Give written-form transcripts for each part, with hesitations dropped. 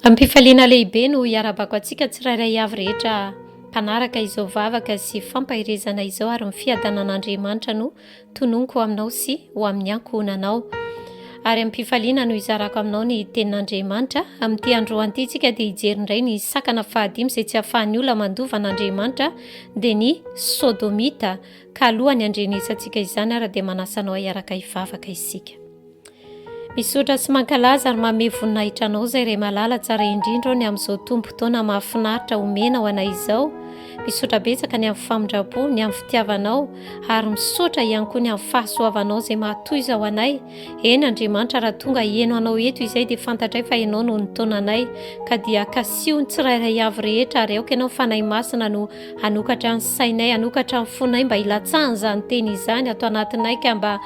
Amim-pifaliana lehibe no iarahabako antsika tsirairay avy rehetra mpanaraka izao vavaka sy fampaherezana izao ary ny fiadanan'Andriamanitra no tononiko ho aminao sy ho amin'ny ankohonanao. Ary amim-pifaliana no izarako aminao ny tenin'Andriamanitra. Amin'ity androany ity isika dia hijery indray ny sakana fahadimy izay tsy ahafahan'ny olona mandova an'Andriamanitra dia ny Sodomita. Ka alohan'ny handrenesantsika izany ary dia manasa anao hiaraka hivavaka isika. Misaotra sy mankalaza ary manome voninahitra anao izay Ray malala tsara indrindra aho ny amin'izao tombon-taona mahafinaritra omena ho anay izao. Misaotra betsaka ny amin'ny famindram-po, ny amin'ny fitiavanao ary misaotra ihany koa ny amin'ny fahasoavanao izay mahatoiza ho anay. Eny Andriamanitra raha tonga heno anao eto izay dia fantatray fa ianao no nitaona anay ka dia kasiho ny tsirairay avy rehetra ary aoka ianao Fanahy Masina no hanokatra ny sainay, hanokatra ny fonay mba hilatsahan'izany teny izany ato anatinay ka mba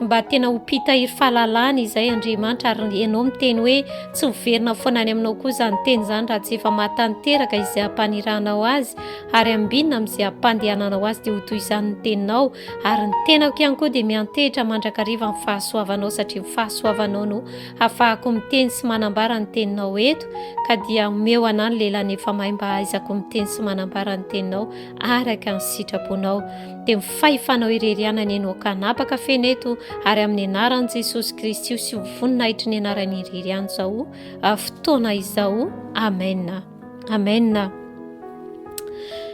Mba tena ho mpitahiry fahalalana izay Andriamanitra ary ianao miteny hoe tsy miverina foana any aminao koa izany teny izany raha tsy efa mahatanteraka izay ampanirahanao azy ary ambinina amin'izay ampandehananao azy dia ho toy izany ny teninao ary ny tenako ihany koa dia miantehitra mandrakariva amin'ny fahasoavanao satria ny fahasoavanao no hafahako miteny sy manambara ny teninao eto ka dia omeo anah ny lelan'ny efa mahay mba hahaizako miteny sy manambara ny teninao araka ny sitraponao dia ny fahefanao irery ihany anie no hanapaka feno eto ary amin'ny anaran'i Jesosy Kristy io sy ho voninahitry ny anarany irery ihany izao ah, fotoana izao. Amen. Amen.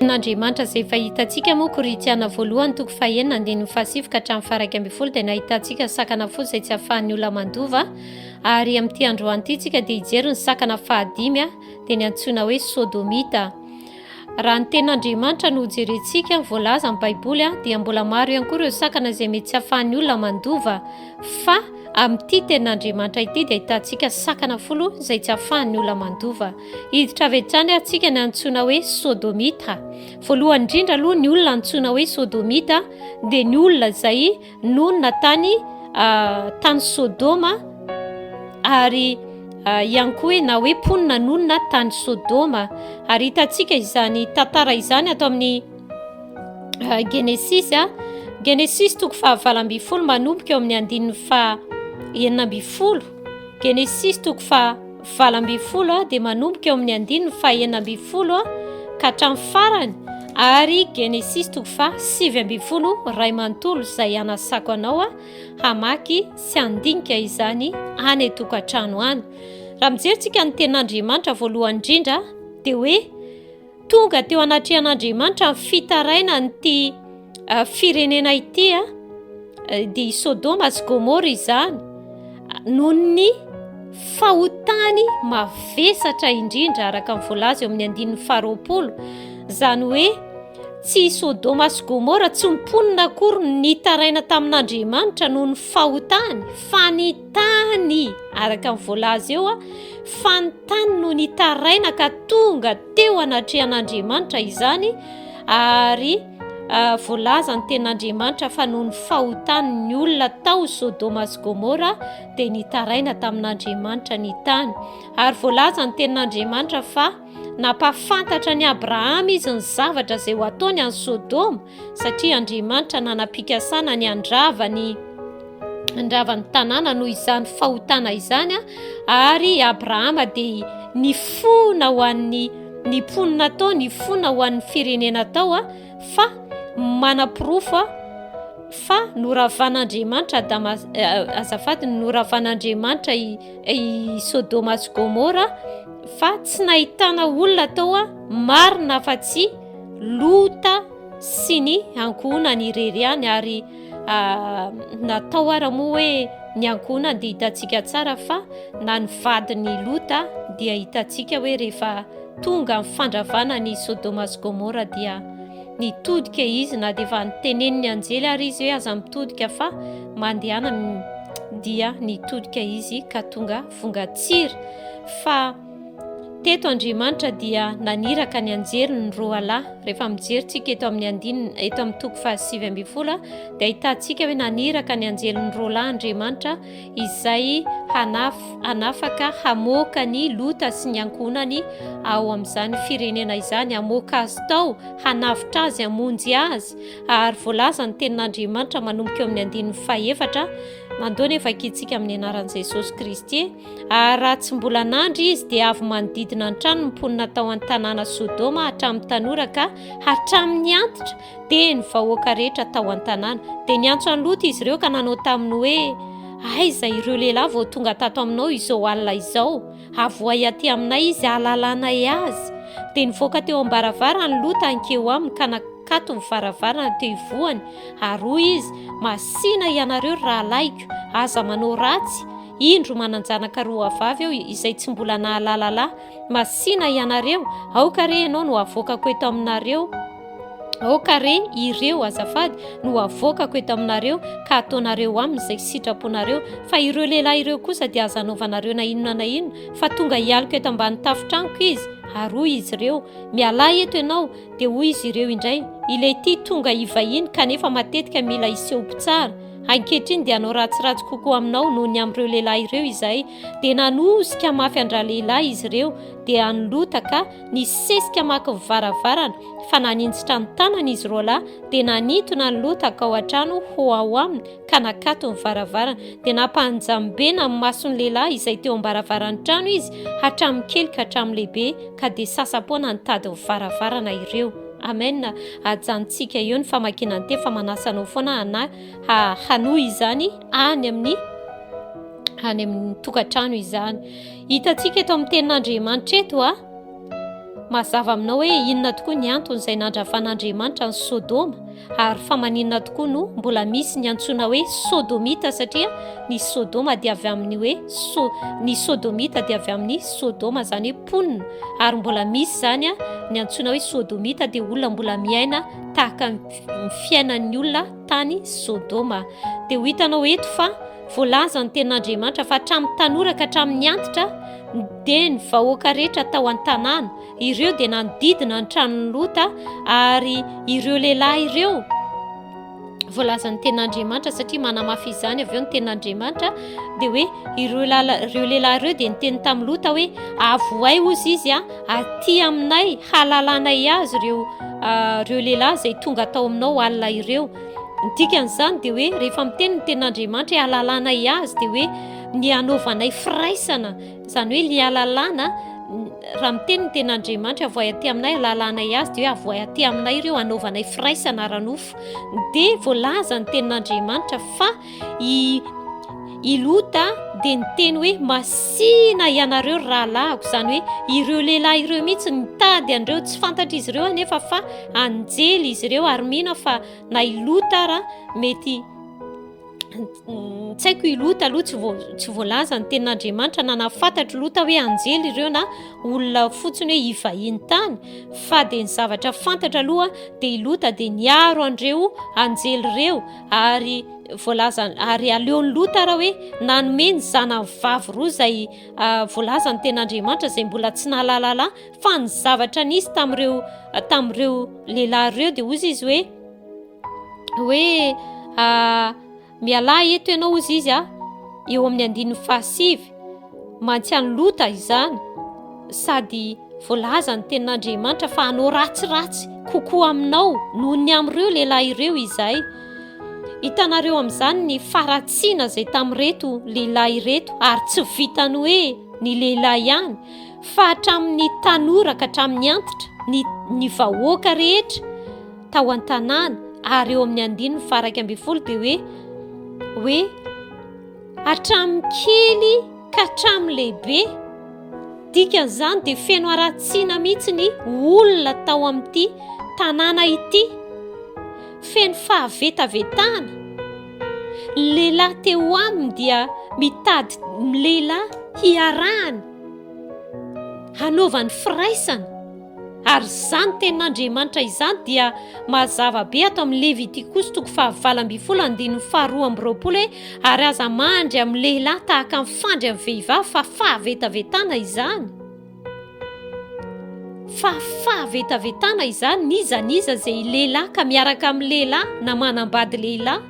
N'Andriamanitra izay efa hitantsika moa Korintiana voalohany toko fahenina andininy fahasivy ka hatramin'ny faharaika ambin'ny folo dia nahitantsika sakana folo izay tsy ahafahan'ny olona mandova ary amin'ity androany ity tsika dia hijery ny sakana fahadimy dia ny antsoina hoe sodomita. Raha ny tenin'Andriamanitra no hojerentsika, voalaza amin'ny Baiboly, dia mbola maro ihany koa ireo sakana izay mety tsy ahafahan'ny olona mandova. Fa amin'ity tenin'Andriamanitra ity dia ahitantsika sakana folo izay tsy ahafahan'ny olona mandova. Hiditra avy hatrany ary tsika ny antsoina hoe Sodomita. Voalohany indrindra aloha ny olona antsoina hoe Sodomita dia ny olona izay Nonina tany tany Sodoma ary ihany koa hoe na hoe mponina nonina tany Sodoma. Ary hitantsika izany tantara izany ato amin'ny Genesisy a. Genesisy toko fahavalo ambin'ny folo manomboka eo amin'ny andininy faha 16. Genesisy toko faha 18 dia manomboka eo amin'ny andininy faha 16 ka hatramin'ny farany ary Genesisy toko faha 19 ray manontolo izay hanasako anao hamaky sy handinika izany any an-tokantrano any. Raha mijery tsika ny tenin'Andriamanitra voalohany indrindra dia hoe Tonga teo anatrehan'Andriamanitra ny fitarainan'ity firenena ity, dia i Sodoma sy Gomora izany, noho ny fahotany mavesatra indrindra, araka ny voalaza eo amin'ny andininy faharoapolo. Izany hoe tsy i Sodoma sy Gomora, tsy ny mponina akory no nitaraina tamin'Andriamanitra noho ny fahotany, fa ny tany, araka ny voalaza eo, fa ny tany no nitaraina ka tonga teo anatrehan'Andriamanitra izany ary voalaza ny tenin'Andriamanitra fa noho ny fahotan'ny olona tao Sodoma sy Gomora dia nitaraina tamin'Andriamanitra ny tany. Ary voalaza ny tenin'Andriamanitra fa nampahafantatra an'i Abrahama izy ny zavatra izay ho ataony any Sodoma satria Andriamanitra nanam-pikasana ny handrava ny handrava ny tanàna noho izany fahotana izany ary Abrahama dia nifona ho an'ny ny mponina tao, nifona ho an'ny firenena tao fa manaporofo fa noravan'Andriamanitra Adama azafady noravan'Andriamanitra i, i Sodoma sy Gomora fa tsy nahitana olona tao marina afa-tsy Lota sy ny ankohonany irery ihany ary natao ara moa hoe ny ankohonany dia hitantsika tsara fa na ny vadin'i Lota dia hitantsika hoe rehefa tonga ny fandravana ny Sodoma sy Gomora dia nitodika izy na dia efa nitenenin'ny anjely ary izy hoe aza mitodika fa mandehana dia nitodika izy ka tonga vongatsira fa Teto Andriamanitra dia naniraka ny anjeliny roalahy. Rehefa mijery tsika eto amin'ny andininy eto amin'ny toko faha 19 dia ahitantsika hoe naniraka ny anjeliny roalahy Andriamanitra izay hanaf hanafaka hamoaka ny Lota sy ny ankohonany ao amin'izany firenena izany, hamoaka azy tao, hanavotra azy, hamonjy azy. Ary voalaza ny tenin'Andriamanitra manomboka eo amin'ny andininy fahefatra. Mandao ny vakintsika amin'ny anaran'i Jesosy Kristy. Ary raha tsy mbola nandry izy, dia avy manodidina ny trano ny mponina tao an-tanàna Sodoma hatramin'ny tanora ka hatramin'ny antitra, dia ny vahoaka rehetra tao an-tanàna. Dia niantso an'i Lota izy ireo ka nanao taminy hoe, Aiza ireo lehilahy vao tonga tato aminao izao alina izao? Avohay aty aminay izy hahalalanay azy. Dia nivoaka teo am-baravarany Lota hankeo aminy ka nakatony varavarana teo ivohony, ary hoy izy, Masìna ianareo, ry rahalahiko, aza manao ratsy, indro manan-janaka roavavy aho izay tsy mbola nahalala lahy. Masìna ianareo, aoka re ianao no havoakako eto aminareo. Aoka re ireo, azafady, no havoakako eto aminareo, ka hataonareo aminy izay sitraponareo. Fa ireo lehilahy ireo kosa dia aza anaovanareo na inona na inona, fa tonga hialoka eto ambany tafon-tranoko izy. Ary hoy izy ireo, Mialà eto ianao. Dia hoy izy ireo indray, Ilay ity tonga hivahiny, kanefa matetika mila hiseho mpitsara. Ankehitriny dia hanao ratsiratsy kokoa aminao noho ny amin'ireo lehilahy ireo izahay. Dia nanosika mafy an-dralehilahy izy ireo, dia an'i Lota ka nisesika maka ny varavarana, fa naninjitra ny tanany izy roalahy, dia nanintona an'i Lota hankao an-trano ho ao aminy, ka nakato ny varavarana. Dia nampanjambena ny mason'ny lehilahy izay teo am-baravaran'ny trano izy, hatramin'ny kely ka hatramin'ny lehibe, ka dia sasa-poana nitady ny varavarana ireo. Amen. Ajanontsika eo ny famakiana ny teny fa manasa anao foana hana, ha, hanohy izany any amin'ny any amin'ny tokantrano izany. Hitantsika eto amin'ny tenin'Andriamanitra eto a, mazava aminao hoe inona tokoa ny antony izay nandravan'Andriamanitra ny Sodoma ary fa maninona tokoa no mbola misy ny antsoina hoe Sodomita satria ny Sodoma dia avy amin'ny hoe so, ny Sodomita dia avy amin'ny Sodoma izany hoe mponina ary mbola misy izany a, ny antsoina hoe Sodomita dia olona mbola miaina tahaka ny fiainan'ny olona tany Sodoma. Dia ho hitanao eto fa voalaza ny tenin'Andriamanitra fa hatramin'ny tanora ka hatramin'ny antitra dia ny vahoaka rehetra tao an-tanàna, ireo dia nanodidina ny tranon'i Lota ary ireo lehilahy ireo voalazan'ny tenin'Andriamanitra satria manamafy izany avy eo ny tenin'Andriamanitra dia hoe ireo lala ireo lehilahy ireo dia niteny tamin'i Lota hoe avohay hozy izy a aty aminay halalanay azy ireo ireo lehilahy izay tonga tao aminao alina ireo. Ny dikan'izany dia hoe rehefa miteny ny tenin'Andriamanitra hoe halalanay azy dia hoe ny hanaovanay firaisana, izany hoe ny halalana, raha miteny ny tenin'Andriamanitra avoay aty aminay halalanay azy dia hoe avoay aty aminay ireo hanaovanay firaisana ara-nofo. Dia voalaza ny tenin'Andriamanitra fa I i Lota dia niteny hoe masìna ianareo ry rahalahiko, izany hoe ireo lehilahy ireo mihitsy nitady an'ireo, tsy fantatr'izy ireo anefa fa anjely izy ireo ary mino aho fa na i Lota ara mety tsy haiko i Lota aloha tsy vo, tsy voalaza ny tenin'Andriamanitra na nahafantatry Lota hoe anjely ireo na olona fotsiny hoe hivahiny tany fa dia ny zavatra fantatra aloha dia i Lota dia niaro an'ireo anjely ireo Ary voalaza ary aleon'i Lota raha hoe nanome ny zanany vavy roa izay voalaza ny tenin'Andriamanitra izay mbola tsy nahalalala fa ny zavatra nisy tamin'ireo tamin'ireo lehilahy ireo dia hozy izy hoe hoe mialà eto ianao hozy izy a eo amin'ny andininy fahasivy mantsy an'i Lota izany sady Voalaza ny tenin'Andriamanitra fa hanao ratsiratsy kokoa aminao noho ny amin'ireo lehilahy ireo izahay. Hitanareo amin'izany ny faharatsiana izay tamin'ireto lehilahy ireto, ary tsy vitan'ny hoe ny lehilahy ihany, fa hatramin'ny tanora ka hatramin'ny antitra, ny, ny vahoaka rehetra tao an-tanàna, ary eo amin'ny andininy faha-11 dia hoe, hoe hatramin'ny kely ka hatramin'ny lehibe. Dikan'izany dia feno haratsiana mihitsy ny olona tao amin'ity tanàna ity. Feno fahavetavetana. Ny lehilahy teo aminy dia mitady lehilahy hiarahany, hanaovany firaisana. Ary izany tenin'Andriamanitra izany dia mazava be ato amin'ny Levitikosy toko faha-18 andininy faha-22 hoe, Ary aza mandry amin'ny lehilahy tahaka ny fandry amin'ny vehivavy fa fahavetavetana izany. Fa fahavetavetana izany n'iza n'iza izay lehilahy ka miaraka amin'ny lehilahy na manambady lehilahy.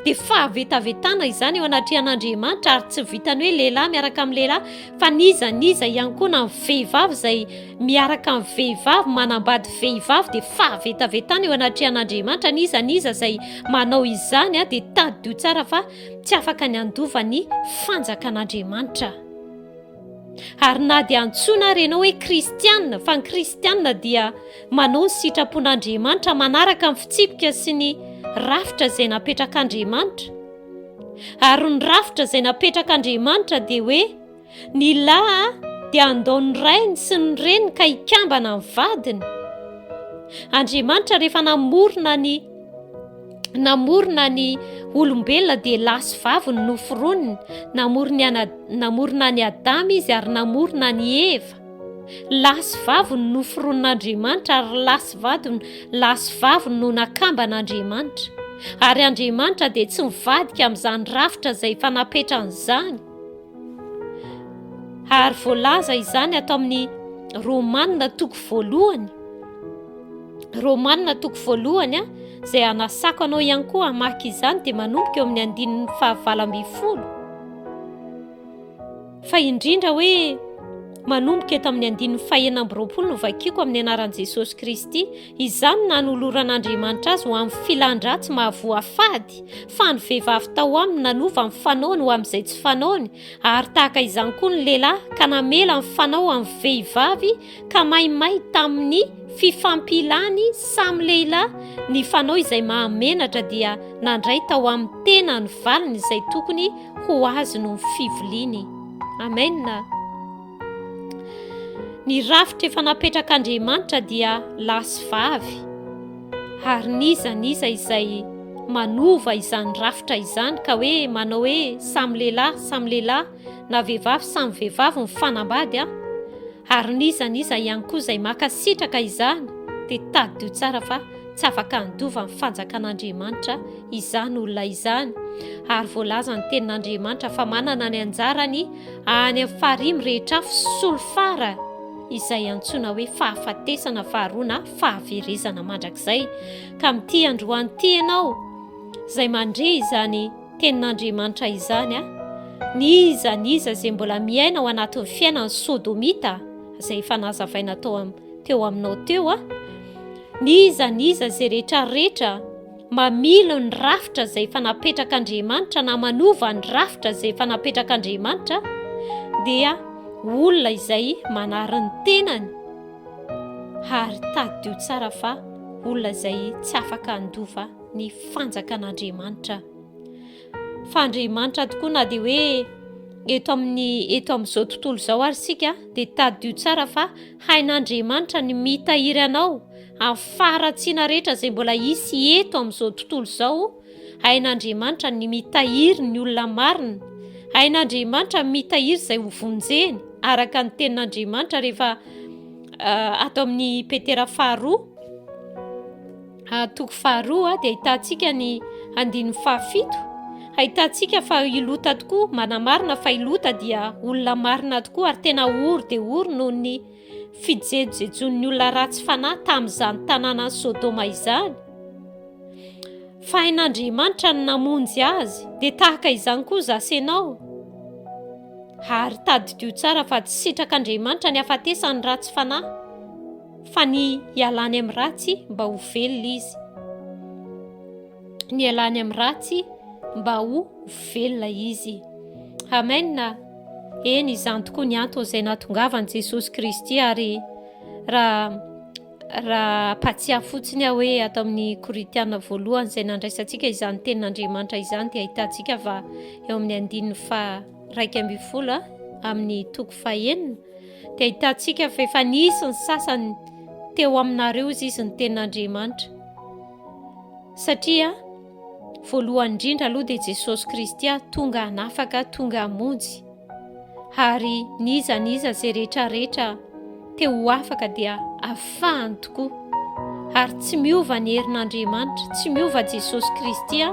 Dia fahavetavetana izany eo anatrehan'Andriamanitra ary tsy vitan'ny hoe lehilahy miaraka amin'ny lehilahy fa n'iza n'iza ihany koa na ny vehivavy izay miaraka amin'ny vehivavy, manambady vehivavy dia fahavetavetana eo anatrehan'Andriamanitra, n'iza n'iza izay manao izany dia tadidio tsara fa tsy afaka ny handova ny fanjakan'Andriamanitra. Ary na dia antsoina ary ianao hoe kristiana, fa ny kristiana dia manao ny sitrapon'Andriamanitra, manaraka ny fitsipika sy ny rafitra izay napetrak'Andriamanitra. Ary ny rafitra izay napetrak'Andriamanitra dia hoe ny lahy dia handao ny rainy sy ny reniny ka hikambana amin'ny vadiny. Andriamanitra rehefa namorona ny Namorona ny olombelona dia lahy sy vavy no noforoniny. Namorony ana, namorona an'i Adama izy ary namorona an'i Eva. Lahy sy vavy no noforonin'Andriamanitra ary lahy sy vady, lahy sy vavy no nakamban'Andriamanitra. Ary Andriamanitra dia tsy mivadika amin'izany rafitra izay efa napetrany izany. Ary voalaza izany ato amin'ny Romana toko voalohany. Romana toko voalohany a, izay hanasako anao ihany koa hamaky izany dia manomboka eo amin'ny andininy fahavalo ambin'ny folo. Fa indrindra hoe manomboka eto amin'ny andininy fahenina amby 20 no vakiko amin'ny anaran'i Jesosy Kristy. Izany nanoloran'Andriamanitra azy ho amin'ny filan-dratsy mahavoafady, fa ny vehivavy tao aminy nanova ny fanaony ho amin'izay tsy fanaony, ary tahaka izany koa ny lehilahy ka namela ny fanao amin'ny vehivavy ka maimay tamin'ny fifampilany samy lehilahy ny fanao izay mahamenatra dia nandray tao amin'ny tena ny valiny izay tokony ho azy noho ny fiviliany. Amen. Ny rafitra efa napetrak'Andriamanitra dia lahy sy vavy, ary n'iza n'iza izay manova izany rafitra izany ka hoe manao hoe samy lehilahy samy lehilahy na vehivavy samy vehivavy mifanambady an, Ary n'iza n'iza ihany koa izay mankasitraka izany dia tadidio tsara fa tsy afaka handova ny fanjakan'Andriamanitra izany olona izany. Ary voalaza ny tenin'Andriamanitra fa manana ny anjarany any amin'ny farihy mirehitra afo sy solifara izay antsoina hoe fahafatesana faharoa na fahaverezana mandrakizay. Ka amin'ity androany ity ianao izay mandre izany Tenin'Andriamanitra izany a! N'iza n'iza izay mbola miaina ao anatin'ny fiainan'ny Sodomita, izay efa nazavaina tao am, teo aminao teo a! N'iza n'iza izay rehetra rehetra mamily ny rafitra izay efa napetrak'Andriamanitra na manova ny rafitra izay efa napetrak'Andriamanitra dia olona izay manary ny tenany ary tadidio tsara fa olona izay tsy afaka handova ny fanjakan'Andriamanitra. Fa Andriamanitra tokoa na dia hoe eto amin'ny eto amin'izao tontolo izao ary isika dia tadidio tsara fa hain'Andriamanitra ny mitahiry anao amin'ny faharatsiana rehetra izay mbola hisy eto amin'izao tontolo izao. Hain'Andriamanitra ny mitahiry ny olona marina. Hain'Andriamanitra ny mitahiry izay ho vonjeny araka ny tenin'Andriamanitra rehefa ah, ato amin'ny Petera faharoa Toko faharoa dia ahitantsika ny andininy fahafito. Ahitantsika fa i Lota tokoa, manamarina fa i Lota dia olona marina tokoa ary tena ory dia ory noho ny fijejojejoan'ny olona ratsy fanahy tamin'izany tanànan'i Sodoma izany. Fa hain'Andriamanitra ny namonjy azy, dia tahaka izany koa izaho sy ianao. Ary tadidio tsara fa tsy sitrak'Andriamanitra ny hafatesan'ny ratsy fanahy. Fa ny hialany amin'ny ratsy mba ho velona izy. Ny hialany amin'ny ratsy mba ho velona izy. Amen. Eny, izany tokoa ny antony izay nahatongavan'i Jesosy Kristy ary raha raha ampatsiahy fotsiny aho hoe ato amin'ny Korintiana voalohany izay nandraisantsika izany tenin'Andriamanitra izany dia ahitantsika fa eo amin'ny andininy faha 11 amin'ny toko fahenina dia ahitantsika fa efa nisy ny sasany teo aminareo izy izy ny tenin'Andriamanitra. Satria voalohany indrindra aloha dia Jesosy Kristy tonga hanafaka, tonga hamonjy. Ary n'iza n'iza izay rehetra rehetra te ho afaka dia afahany tokoa. Ary tsy miova ny herin'Andriamanitra, tsy miova Jesosy Kristy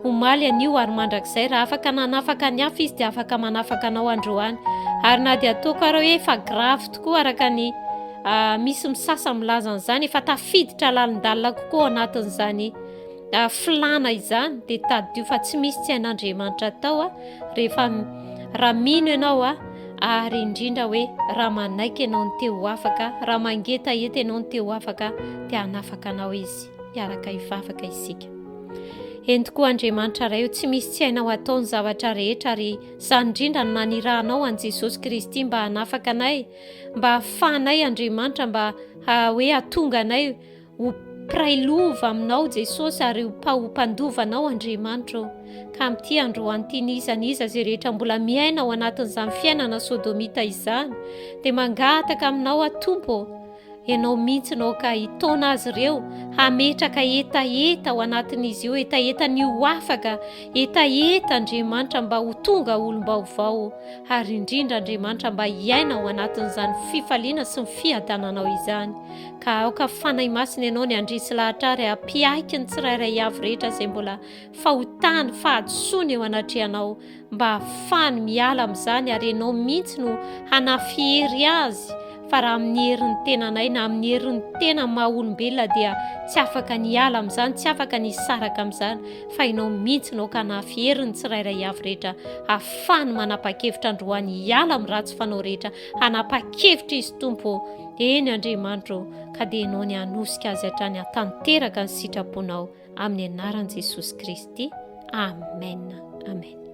omaly, anio ary mandrakizay. Raha afaka nanafaka ny hafa izy dia afaka manafaka anao androany. Ary na dia ataoko ara hoe efa grave tokoa araka ny misy misasa milaza an'izany, efa tafiditra lalindalina kokoa ao anatin'izany. filana izany dia tadidio fa tsy misy tsy hain'Andriamanitra atao rehefa raha mino ianao ary indrindra hoe raha manaiky ianao ny te ho afaka, raha mangetaheta ianao ny te ho afaka dia hanafaka anao Izy. Hiaraka hivavaka isika. Eny tokoa Andriamanitra Ray o, tsy misy tsy hainao atao ny zavatra rehetra ary izany indrindra no nanirahanao an'i Jesosy Kristy mba hanafaka anay, mba hahafahanay Andriamanitra mba hoe hahatonga anay ho mpiray lova aminao Jesosy ary ho mpandova anao Andriamanitra ô. Ka amin'ity androany ity n'iza n'iza izay rehetra mbola miaina ao anatin'izany fiainana sodomita izany dia mangataka aminao aho Tompo ô, Ianao mihitsy no aoka hitaona azy ireo hametraka hetaheta ao anatin'izy io, hetaheta ny ho afaka, hetaheta Andriamanitra mba ho tonga olom-baovao, ary indrindra Andriamanitra mba hiaina ao anatin'izany fifaliana sy ny fiadananao izany. Ka aoka Fanahy Masina Ianao ny handresy lahatra ary hampiaiky ny tsirairay avy rehetra izay mbola fahotany, fahadisoany eo anatrehanao, mba hahafahany miala amin'izany ary ianao mihitsy no hanafy hery azy fa raha amin'ny herin'ny tenanay na amin'ny herin'ny tena maha olombelona dia tsy afaka ny hiala amin'izany, tsy afaka ny hisaraka amin'izany fa ianao mihitsy no aoka hanafy hery ny tsirairay avy rehetra hahafahany manapa-kevitra androany hiala amin'ny ratsy fanao rehetra, hanapa-kevitra izy Tompo ô, eny Andriamanitra ô, ka dia ianao ny hanosika azy hatrany hatanteraka ny sitraponao. Amin'ny anaran'i Jesosy Kristy. Amen. Amen.